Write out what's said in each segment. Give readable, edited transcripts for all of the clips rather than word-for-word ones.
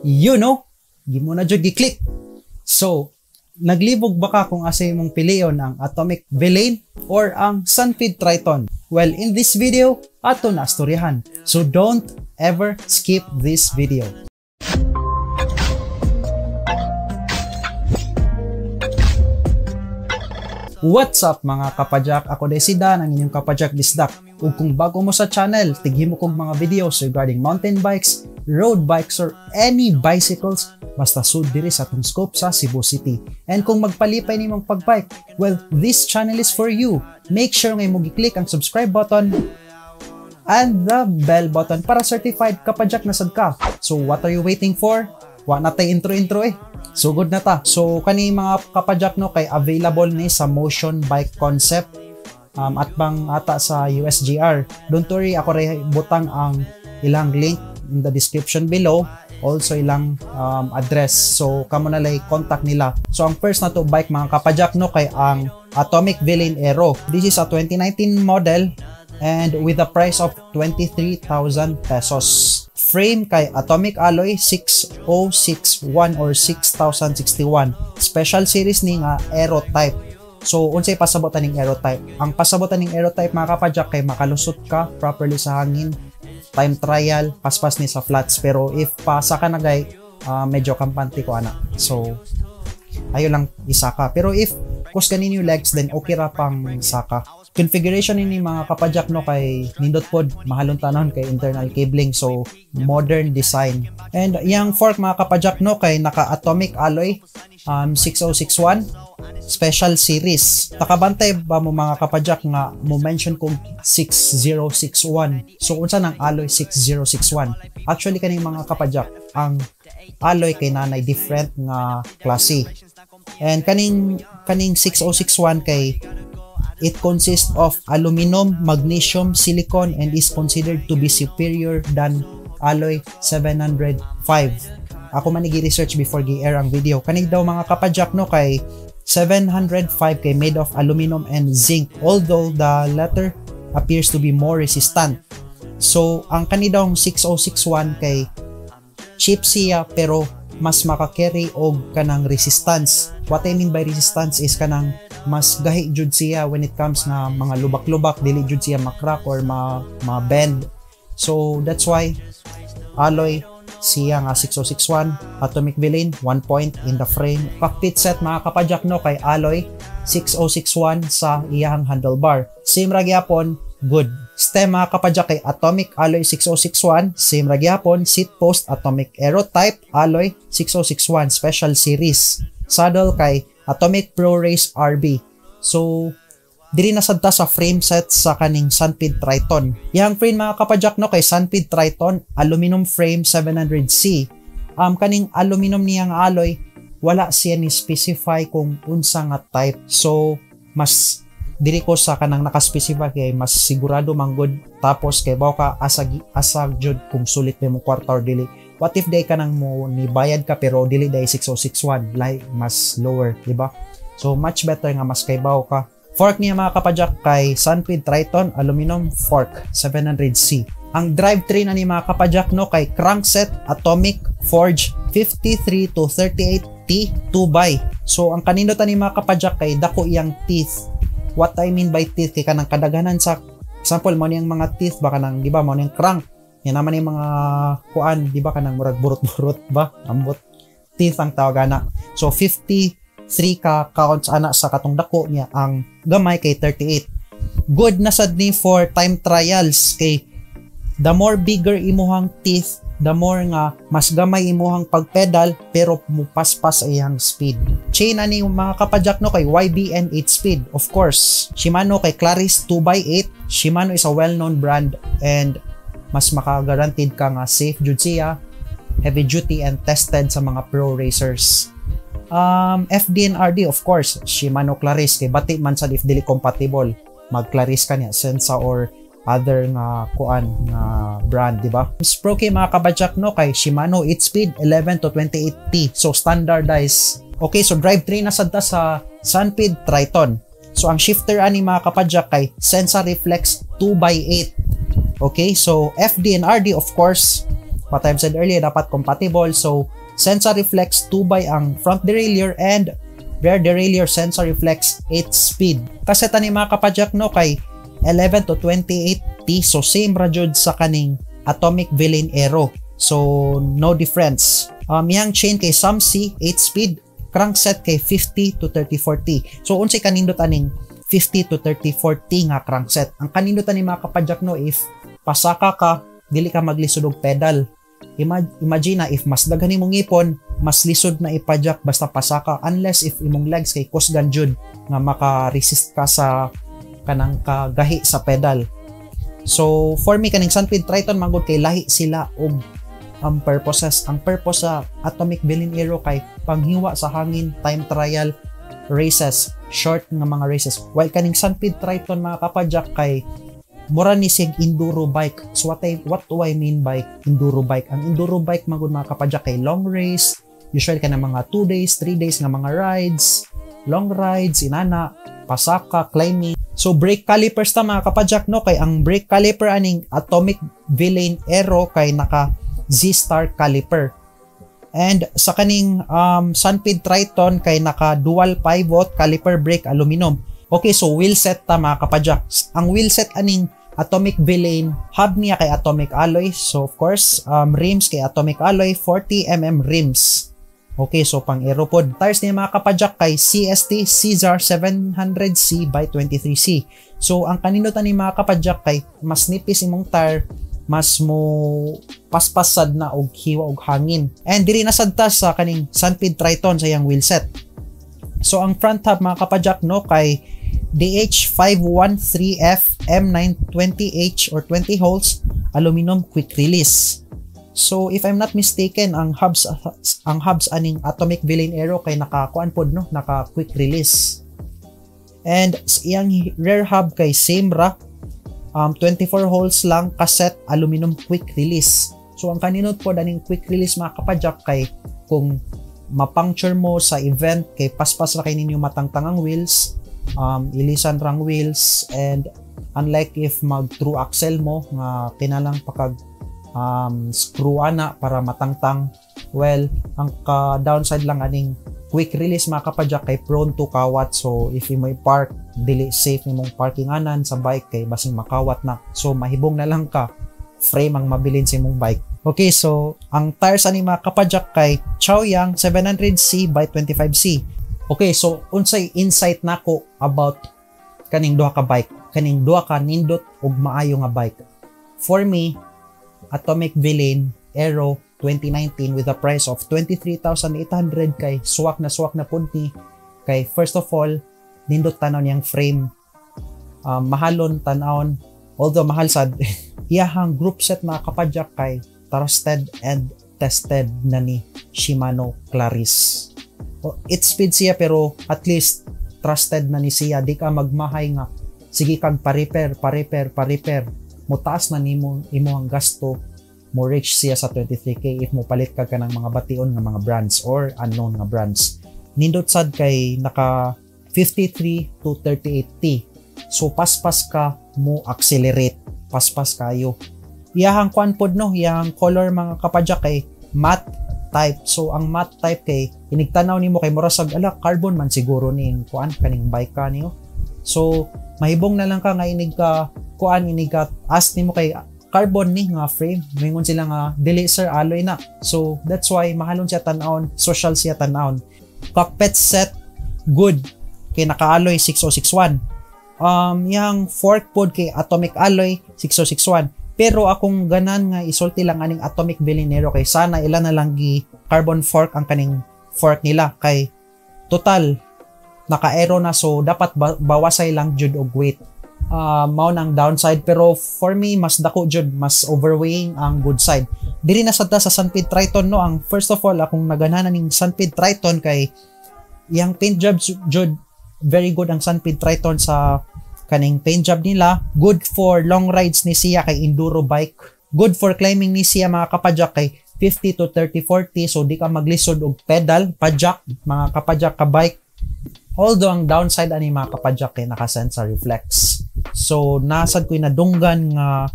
You know, di mo na jud gi-click. So, naglibog ba ka kung asa imong pilion, ang Atomic Villain or ang Sunpeed Triton? Well, in this video, ato na istoryahan. So don't ever skip this video. What's up, mga kapadyak? Ako de si Dan, ang inyong kapadyak bisdak. Ug kung bago mo sa channel, tighimo kog mga videos regarding mountain bikes, road bikes, or any bicycles basta sud diri sa atong scope sa Cebu City. And kung magpalipay nimong pagbike, well, this channel is for you. Make sure nga imong gi-click ang subscribe button and the bell button para certified kapadyak na sad ka. So what are you waiting for? Wa na tay intro-intro eh. Sugod na ta. So kani, mga kapadyak, no, kay available ni sa Motion Bike Concept at bang ata sa USGR. Don't worry, ako rin butang ang ilang link in the description below. Also ilang address. So kamo na lay contact nila. So ang first na to bike, mga kapadyak, no, kay ang Atomic Villain Aero. This is a 2019 model and with a price of 23,000 pesos. Frame kay Atomic Alloy 6061 or 6061. Special series ni nga Aero type. So unsay pasabot aning Aero type? Ang pasabot aning Aero type, mga kapadyak, kay makalusot ka properly sa hangin, time trial, paspas ni sa flats, pero if pasa ka na gay, medyo kampante ko ana. So ayo lang isaka. Pero if kus ganin yung legs, then okay ra pang saka. Configuration ini, mga kapadyak, no, kay nindot pod mahalon tanon kay internal cabling, so modern design. And yang fork, mga kapadyak, no, kay naka Atomic Alloy 6061 special series. Takabantay ba mo, mga kapadyak, nga mo mention kong 6061? So unsa nang alloy 6061? Actually kaning, mga kapadyak, ang alloy kay nanay different nga klase. And kaning 6061 kay it consists of aluminum, magnesium, silicon, and is considered to be superior than alloy 705. Ako man research before gi-air ang video. Kanig daw, mga kapadyak, no, kay 705 kay made of aluminum and zinc, although the latter appears to be more resistant. So, ang kani daw 6061 kay cheap siya pero mas makakarry og kanang resistance. What I mean by resistance is kanang mas gahi jud siya when it comes nga mga lubak-lubak, dili jud siya ma-crack or ma-bend. So that's why alloy siya nga 6061. Atomic Villain, 1 point in the frame. Cockpit set, mga kapadyak, no, kay alloy 6061 sa iyang handlebar. Same ra gyapon, good. Stem, mga kapadyak, kay Atomic Alloy 6061, same ra gyapon. Seat post, Atomic Aero type alloy 6061 special series. Saddle kay Atomic Pro Race RB. So, diri na sad ta sa frame set sa kaning Sunpeed Triton. Yang frame, mga kapadyak, no, kay Sunpeed Triton aluminum frame 700C. Kaning aluminum niyang alloy, wala siya ni specify kung unsa nga type. So mas diri ko sa kanang naka-specify kay mas sigurado man gud, tapos kay baw ka asa asa jud kung sulit mo kwarta or dili. What if day ka nang mo ni bayad ka pero dili day 6061, like mas lower, di ba? So much better nga mas kaybaw ka. Fork niya, mga kapadyak, kay Sunpeed Triton aluminum fork 700C. Ang drivetrain ani, mga kapadyak, no, kay crankset Atomic Forge 53 to 38T 2 by. So ang kanindot ani, mga kapadyak, kay dako iyang teeth. What I mean by teeth kay kanang kadaghanan sa example mo niyang mga teeth ba, kanang, di ba, mo niyang crank yan naman yung mga kuan, di ba, kanang murag burot-burot ba, ambot, teeth ang tawag ana. So 53 ka counts ana sa katong dako niya, ang gamay kay 38. Good na sad ni for time trials kay the more bigger imuhang teeth, the more nga mas gamay imuhang pagpedal pero mupaspas iyang speed. Chain ani, mga kapadyak, no, kay YBN 8 speed. Of course, Shimano kay Claris 2x8. Shimano is a well-known brand and mas maka-guaranteed ka nga safe jud siya, heavy duty and tested sa mga pro racers. FD and RD, of course, Shimano Claris kay bati man sad if dili compatible mag Claris ka niya, Sensa or other nga kuan nga brand, di ba? Sprocket, mga kabadyak, no, kay Shimano 8 speed 11 to 28T. So standardized. Okay, so drivetrain na sad ta sa Sunpeed Triton. So ang shifter ani, mga kapadyak, kay Sensa Reflex 2x8. Okay, so FD and RD, of course, What I've said earlier, dapat compatible. So, Sensah Reflex 2 by ang front derailleur and rear derailleur Sensah Reflex 8 speed. Cassette ni, mga kapadyak, no, kay 11 to 28 T. So, same ra jud sa kaning Atomic Villain Aero. So, no difference. Iyang chain kay Samsi 8 speed, crankset kay 50 to 34T. So, unsay kanindot aning 50 to 34T nga crankset? Ang kanindot ani, mga kapadyak, no, if pasaka ka, dili ka maglisod og pedal. Imagine na if mas daghan imong ngipon, mas lisod na ipadyak basta pasaka, unless if imong legs kay kusgan jud nga maka-resist ka sa kanang kagahi sa pedal. So for me, kaning Sunpeed Triton man gud kay lahi sila og ang purposes. Ang purpose sa Atomic Villain Aero kay panghiwa sa hangin, time trial races, short nga mga races. While kaning Sunpeed Triton, mga kapadyak, kay mura ni siyang enduro bike. So what do I mean by enduro bike? Ang enduro bike man gud, mga kapadyak, kay long race, usually ka na mga 2 days, 3 days nga mga rides, long rides, inana, pasaka, climbing. So brake calipers ta, mga kapadyak, no, kay ang brake caliper aning Atomic Villain Aero kay naka Z-Star caliper. And sa kaning Sunpeed Triton kay naka dual pivot caliper brake, aluminum. Okay, so wheel set ta, mga kapadyak. Ang wheel set aning Atomic Villain, hub niya kay Atomic Alloy. So of course, rims kay Atomic Alloy, 40 mm rims. Okay, so pang aero pod. Tires niya, mga kapadyak, kay CST Caesar 700C by 23C. So ang kanindutan ni, mga kapadyak, kay mas nipis imong tire, mas mo paspasad na og hiwa og hangin. And diri na sad ta sa kaning Sunpeed Triton sa iyang wheel set. So ang front hub, mga kapadyak, no, kay DH513F M920H or 20 holes aluminum quick release. So if I'm not mistaken, ang hubs aning Atomic Villain Aero kay nakakuan pod, no, naka quick release. And sa iyang rear hub kay same ra, 24 holes lang, cassette, aluminum quick release. So ang kaninot po aning quick release, mga kapadyak, kay kung ma-puncture mo sa event kay paspas ra kay ninyo matangtang ang wheels, ilisan rang wheels, and unlike if mag thru axle mo nga kinalang pakag screw ana para matangtang. Well, ang ka downside lang aning quick release, mga kapadyak, kay prone to kawat. So if imo i-park, dili safe imong parking anan sa bike kay basing makawat na. So mahibong na lang ka, frame ang mabilin sa imong bike. Okay, so ang tires ani, mga kapadyak, kay Chaoyang 700C by 25C. Okay, so unsay insight nako about kaning duha ka bike, kaning duha ka nindot ug maayo nga bike? For me, Atomic Villain Aero 2019 with a price of 23,800 kay swak na pud ni, kay first of all, nindot tan-aw niyang frame, mahalon tan-awon, although mahal sad. Iyahang group set, mga kapadyak, kay trusted and tested na ni Shimano Claris. 8 speed siya, pero at least trusted na ni siya. Di ka magmahay nga sige kag pa-repair, pa-repair, pa-repair, mo taas na nimo imo ang gasto, mo reach siya sa 23K if mo palit ka kanang mga bation nga mga brands or unknown nga brands. Nindot sad kay naka 53 to 38T, so paspas ka mo accelerate, paspas kayo. Iyahang kwan pod, no, iyahang color, mga kapadyak, kay matte type. So ang matte type kay inigtanaw nimo kay mura sag ala, carbon man siguro ning kuan, kaning bike ka niyo. So mahibong na lang ka nga inig ka kuan, inig ka ask nimo kay carbon ni nga frame, mingon sila nga, "Dili sir, alloy na." So that's why mahalon siya tan-awon, social siya tan-awon. Cockpit set good kay naka-alloy 6061. Yang fork pod kay Atomic Alloy 6061. Pero akong ganan nga isulti lang aning Atomic Villain Aero kay sana ila na lang gi carbon fork ang kaning fork nila, kay total naka-aero na, so dapat bawasay lang jud og weight. Mao nang downside, pero for me mas dako jud, mas overweighing ang good side. Diri na sad ta sa Sunpeed Triton, no. Ang first of all, akong naganahan ning Sunpeed Triton kay iyang paint job jud. Very good ang Sunpeed Triton sa kaning paint job nila. Good for long rides ni siya kay enduro bike. Good for climbing ni siya, mga kapadyak, kay 50 to 30 40, so di ka maglisod og pedal padyak, mga kapadyak, ka bike. Although ang downside ani, mga kapadyak, kay naka-Sensah Reflex. So nasad ko'y nadunggan nga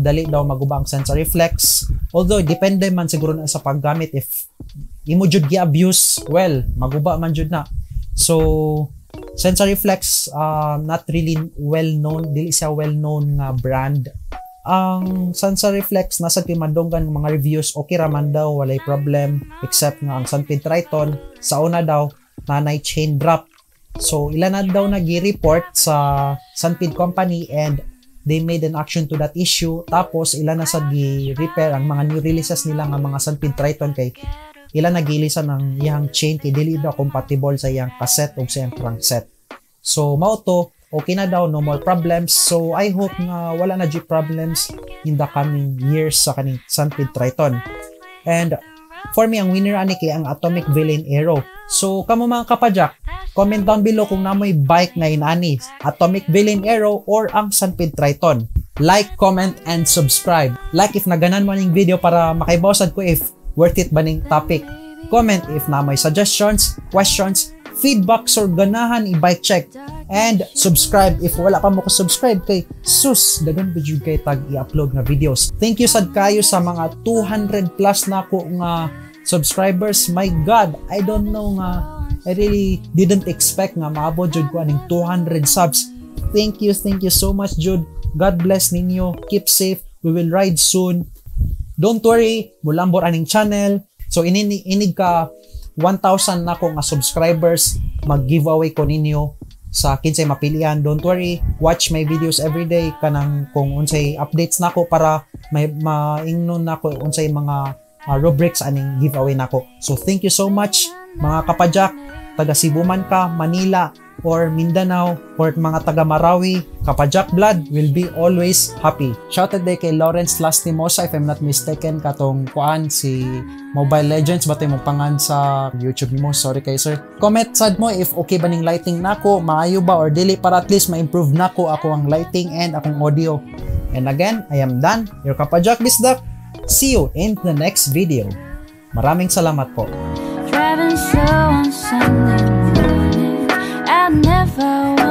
Dali daw maguba ang Sensa Reflex. Although depende man siguro na sa paggamit. If imo jud gi-abuse, well, maguba man jud na. So Sensa Reflex, not really well known, dili siya well known nga brand. Ang Sensa Reflex, nasa madunggan mga reviews, okay ra man daw, walay problem, except nga ang Sunpeed Triton sa una daw nanay chain drop. So ila na daw nagi-report sa Sunpeed company and they made an action to that issue. Tapos ila na sa gi-repair ang mga new releases nila nga mga Sunpeed Triton kay ila nagilisan ang iyang chain kay dili daw compatible sa iyang cassette o sa iyang crankset. So mao to, okay na daw, no more problems. So I hope nga wala na jud problems in the coming years sa kaning Sunpeed Triton. And for me, ang winner ani kay ang Atomic Villain Aero. So kamo, mga kapadyak, comment down below kung namoy bike nga inani, Atomic Villain Aero or ang Sunpeed Triton. Like, comment, and subscribe. Like if naganan mo ning video para makaibaw sad ko if worth it ba ning topic. Comment if na may suggestions, questions, feedbacks, or ganahan i-bike check. And subscribe if wala pa mo ko subscribe kay sus, daghan ba jud kay tag i-upload nga videos. Thank you sad kayo sa mga 200 plus na ko nga subscribers. My God, I don't know nga, I really didn't expect nga maabot jud ko aning 200 subs. Thank you so much jud. God bless ninyo. Keep safe. We will ride soon. Don't worry, mulambor aning channel. So inig ka 1,000 na ko nga subscribers, mag-giveaway ko ninyo sa kinsay mapilian. Don't worry, watch my videos every day kanang kung unsay updates nako para may maingnon nako unsay mga rubrics aning giveaway nako. So thank you so much, mga kapadyak, taga Cebu man ka, Manila or Mindanao or mga taga Marawi, Kapadyak Blood will be always happy. Shoutout day kay Lawrence Lastimosa, if I'm not mistaken, katong kuan si Mobile Legends ba mong pangan sa YouTube mo. Sorry kay sir. Comment sad mo if okay ba ning lighting nako, maayo ba or dili para at least ma-improve nako ako ang lighting and akong audio. And again, I am done. Your Kapadyak Bisdak. See you in the next video. Maraming salamat po. Driving slow on Sunday morning. I never